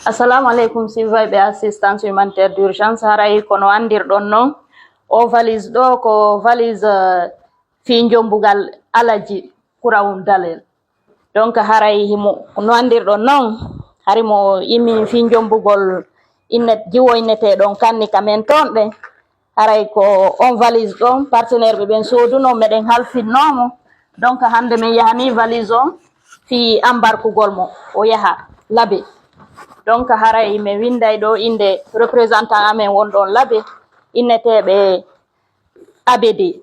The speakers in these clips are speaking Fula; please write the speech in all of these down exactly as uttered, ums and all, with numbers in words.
Assalamu aleykum, sivayɓe assistance humanitaire d'urgence. Haray kono anndirɗon noon, o valise ɗo ko valise, eh, fii jommbugal alaji kurawun dalel. Donc haray himo, no anndirɗon noon, hari mo immi fii jommbugol inne, jiwo inneteeɗon kanni ka men toon ɗe. Haray ko on valise ɗon partenaire ɓe ɓen sooduno, meɗen halfinnoo mo. Donc hannde men yahani valise on fii ambarkugol mo, o yaha labe. Donc haray men winnday ɗo innde représentant amen wonɗon labe, inneteeɓe Abede.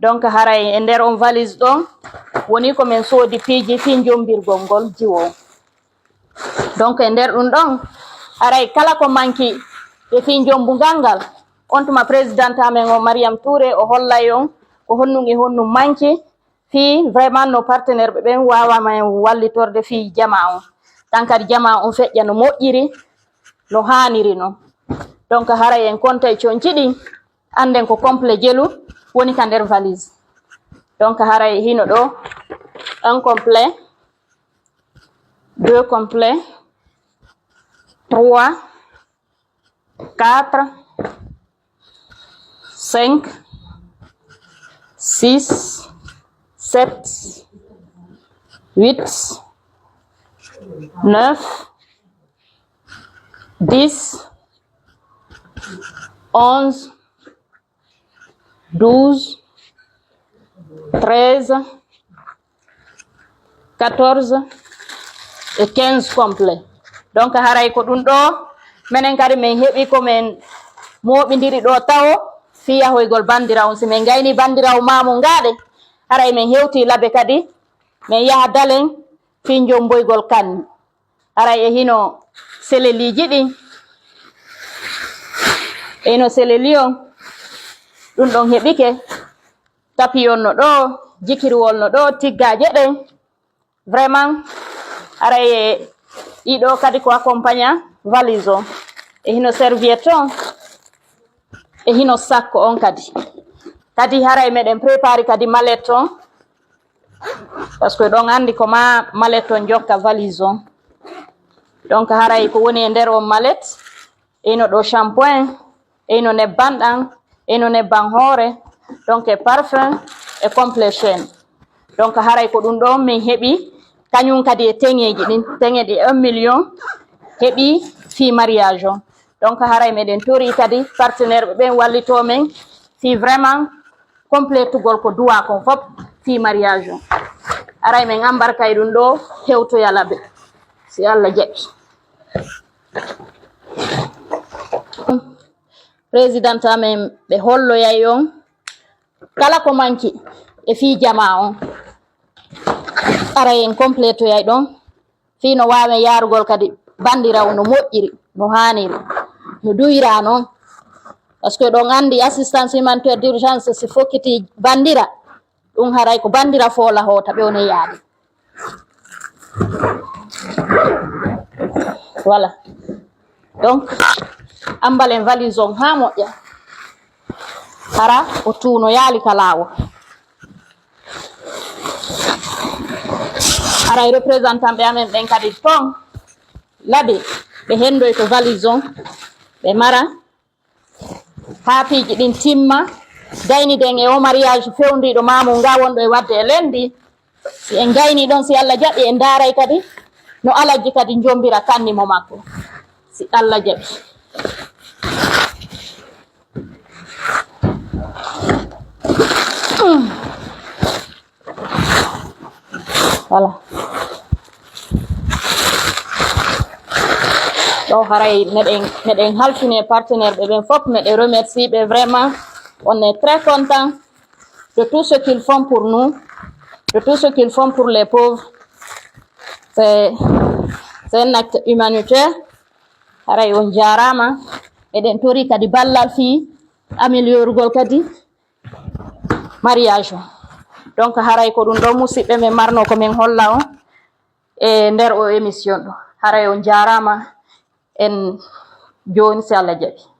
Donc haray e nder on valise ɗon woni ko men soodi piiji fii jommbirgol ngol jiwo. Donc e nder ɗum ɗon, haray kala ko manki e fii jommbungal ngal, on tuma présidente amen o Mariam Touré o hollay on ko honɗum e honɗum manki fii vraiment no partenaire ɓe ɓen waawa men wallitorde fii jamaa on. Tan kadi jamaa on feƴƴa no moƴƴiri, no haaniri non. Donc haray en kontay conci ɗin, annden ko complet jelu woni ka nder valise. Donc haray hino ɗo un complet, deux complets, trois, quatre, cinq, six, sept, huit, neuf, dix, onze, douze, treize, quatorze et quinze complet. Donc haray ko ɗum ɗo menen kadi men heɓi ko men mooɓindiri ɗo tawo fii yahoygol bandirawo. Si men gayni bandirawo maamu ngaɗe, haray men hewti labe kadi men yaha dalen fii jomboygol kanni. Haray e hino seleliiji ɗin, e hino seleli on, ɗum ɗon heɓike, tapiyon no ɗo, jikiriwol no ɗo, tiggaaje ɗen. Vraiment, haray e ɗiɗo kadi ko accompagna valise on. E hino serviette on, e hino sakko on kadi. Kadi haray meɗen préparé kadi mallette on, parce que ɗon anndi ko ma mallette on jokka valise on. Donc haray ko woni e nder on mallette, e hino ɗo shampoing, e hino nebban ɗan, e hino nebban hoore, donc e parfum, e complet chaîne. Donc haray ko ɗum ɗo min heɓi, kañum kadi e teŋeeji ɗin, teŋe ɗi un million heɓi fii mariage on. Donc haray meɗen tori kadi partenaire ɓe ɓen wallito men fii vraiment completugol ko duwa kon fop fii mariage on. Haray men ambarkay ɗum ɗo hewtoya labe, si Allah jaɓi. Présidente amen ɓe holloyay on kala ko manki e fii jamaa on. Haray en completoyay ɗon fii no waawen yaarugol kadi bandirawo no moƴƴiri, no haaniri, no duwiraa non. Parce que ɗon anndi assistance humanitaire d'urgence si fokkiti bandira, ɗum haray ko bandira foola hoota ɓe woni yaade. Voilà. Donc, ambalen valise on haa moƴƴa. Hara o tuuno yaali ka laawol. Haray représentant ɓe amen ɓen kadi ton, labi ɓe hendoy to valise on, ɓe mara. Haa piiji ɗin timma, gayniden e o mariage fewndiiɗo maamu nga wonɗo e waɗde e lenndi. Si en gayni ɗon, si Allah jaɓi, en ndaaray kadi no alajji kadi njombira kanni mo makko. Si Allah jaɓi. Voilà. Ɗo haray meɗen, meɗen halfine partenaire ɓe ɓen fof, meɗen remercie ɓe vraiment. On est très content de tout ce qu'ils font pour nous, de tout ce qu'ils font pour les pauvres. C'est, c'est un acte humanitaire. Haray on jaaraama. Eɗen tori kadi ballal fii améliorugol kadi mariage o. Donc haray ko ɗum ɗo musidɓe men marno ko men holla on e nder o émission ɗo. Haray on jaaraama en jooni si Allah jaɓi.